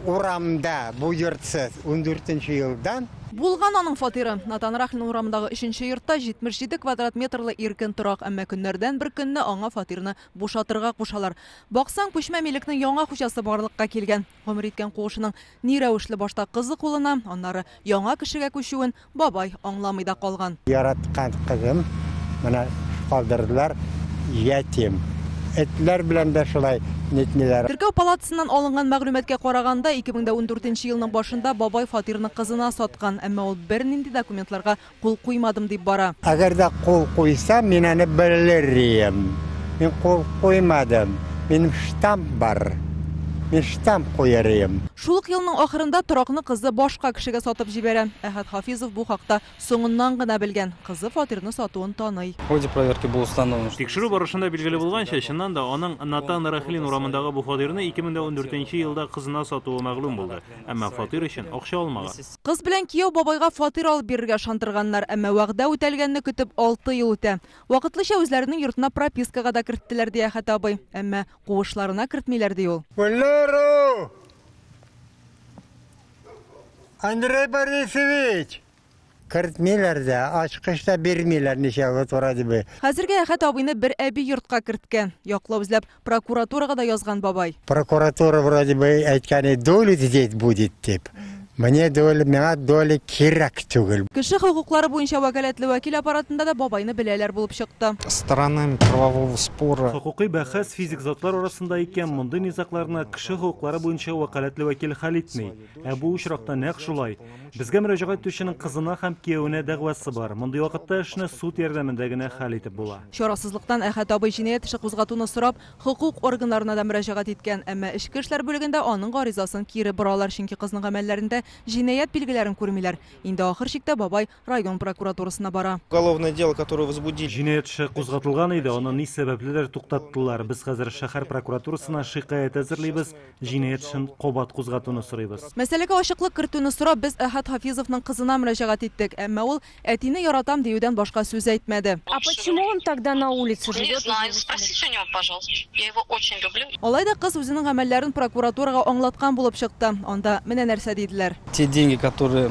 Урамда бу йортсыз 14 елдан. Булган аның фатиры. Натан Рахлин урамындагы 3 йортта 77 квадрат метрлы иркен торак, әмма көннәрдән бер көнне аңа фатирны бушатырга кушалар. Баксаң, күчмә милекнең яңа хуҗасы барлыкка килгән. Гомер иткән куышының ни рәвешле башта кызы кулына, аннары яңа кешегә күчүен бабай аңламый да калган. Яраткан кызым менә калдырдылар ятим. Этләр белән дә шулай нитмиләр. Теркәү палатасыннан алынган мәгълүматка караганда, 2014 елның башында бабай фатирны кызына саткан, әмма ул бернинди документларга кул куймадым дип бара. Әгәр дә кул куйсам, мин аны белер идем. Мин кул куймадым. Минем штамп бар. Мин штамп куяр идем. Шул ук елның ахырында торакны кызы башка кешегә сатып җибәрә. Әхәт Хафизов бу хакта соңыннан гына белгән. Кызы фатирны сатуын таный. В ходе проверки было установлено, что Тикшерү барышында билгеле булганча, чыннан да аның Натан Рахлин урамындагы бу фатирны 2014 елда кызына сатуы мәгълүм булды. Әмма фатир өчен акча алмаган. Кыз белән кияү бабайга фатир алып бирергә ышандырганнар, әмма вәгъдә үтәлгәнне көтеп 6 ел үтә. Вакытлыча үзләренең йортына пропискага да керттеләр, ди Әхәт абый. Әмма куышларына кертмиләр, ди ул. Валеру! Андрей Борисович! Кертмиләр дә, ачкыч та бирмиләр ничә год вроде бы. Хәзергә Әхәт абыйны бер әби йортка керткән. Яклау эзләп прокуратурага да язган бабай. Прокуратура вроде бы әйткән, долю здесь будет дип. Мне доля, миңа доля кирәк түгел. Кеше хокуклары буенча вәкаләтле вәкил аппаратында да бабайны беләләр булып чыкты. Сторонами правового спора Хокукый бәхәс физик затлар арасында икән, мондый низагларны кеше хокуклары буенча вәкаләтле вәкил хәл итми. Ә бу очракта нәкъ шулай. Безгә мөрәҗәгать итүченең кызына һәм киявенә дәгъвасы бар. Мондый вакытта эшне суд ярдәмендә генә хәл итеп була. Чарасызлыктан Әхәт абый җинаять эше кузгатуны сорап, хокук органнарына да мөрәҗәгать иткән, әмма эчке эшләр бүлегендә аның гаризасын кире боралар, чөнки кызның гамәлләрендә җинаять билгеләрен күрмиләр. Инде ахыр чиктә бабай район прокуратурасына бара. Уголовное дело, которое возбудили. Җинаять эше кузгатылган иде, аны ни сәбәпледер туктаттылар. Без хәзер шәһәр прокуратурасына шикаять әзерлибез, җинаять эшен кабат кузгатуны сорыйбыз. Мәсьәләгә ачыклык кертүне сорап без Әхәт Хафизовның кызына мөрәҗәгать иттек, әмма ул әтине яратам диюдән башка сүз әйтмәде. А почему он тогда на улице Не живет? знаю, спросите у него, пожалуйста. Я его очень люблю. Алай да кыз үзенең гамәлләрен прокуратурага аңлаткан булып чыкты. Анда менә нәрсә диделәр. Те деньги, которые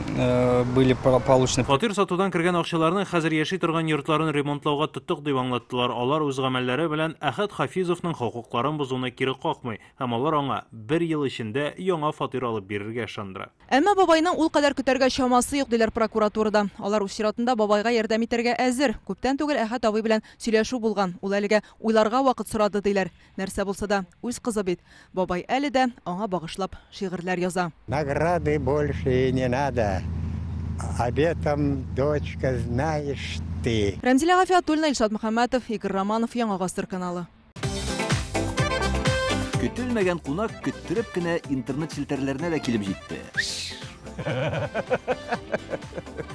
были получены Фатир сатудан кергән акчаларны хәзер яши торган йортларын ремонтлауга тоттык дип аңлаттылар. Алар үз гамәлләре белән Әхәт Хафизовның хокукларын бозуны кире какмый һәм алар аңа бер ел эчендә яңа фатир алып бирергә ышандыра. Әмма бабайның ул кадәр көтәргә чамасы юк, диләр прокуратурада. Алар үз чиратында бабайга ярдәм итәргә әзер. Күптән түгел Әхәт абый белән сөйләшү булган. Ул әлегә уйларга вакыт сорады, диләр. Нәрсә булса да, үз кызы бит. Бабай әле дә аңа багышлап шигырьләр яза. Награды больше и не надо. Об этом, дочка, знаешь ты. Рәмзилә Гафиатуллина, Илшат Мөхәммәтов, Игорь Романов, Яңа Гасыр каналы. Көтелмәгән кунак көттереп кенә интернет челтәрләренә дә килеп җитте.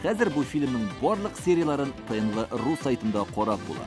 Хәзер бу фильмның барлык серияларын ТНВ рус сайтында карап була.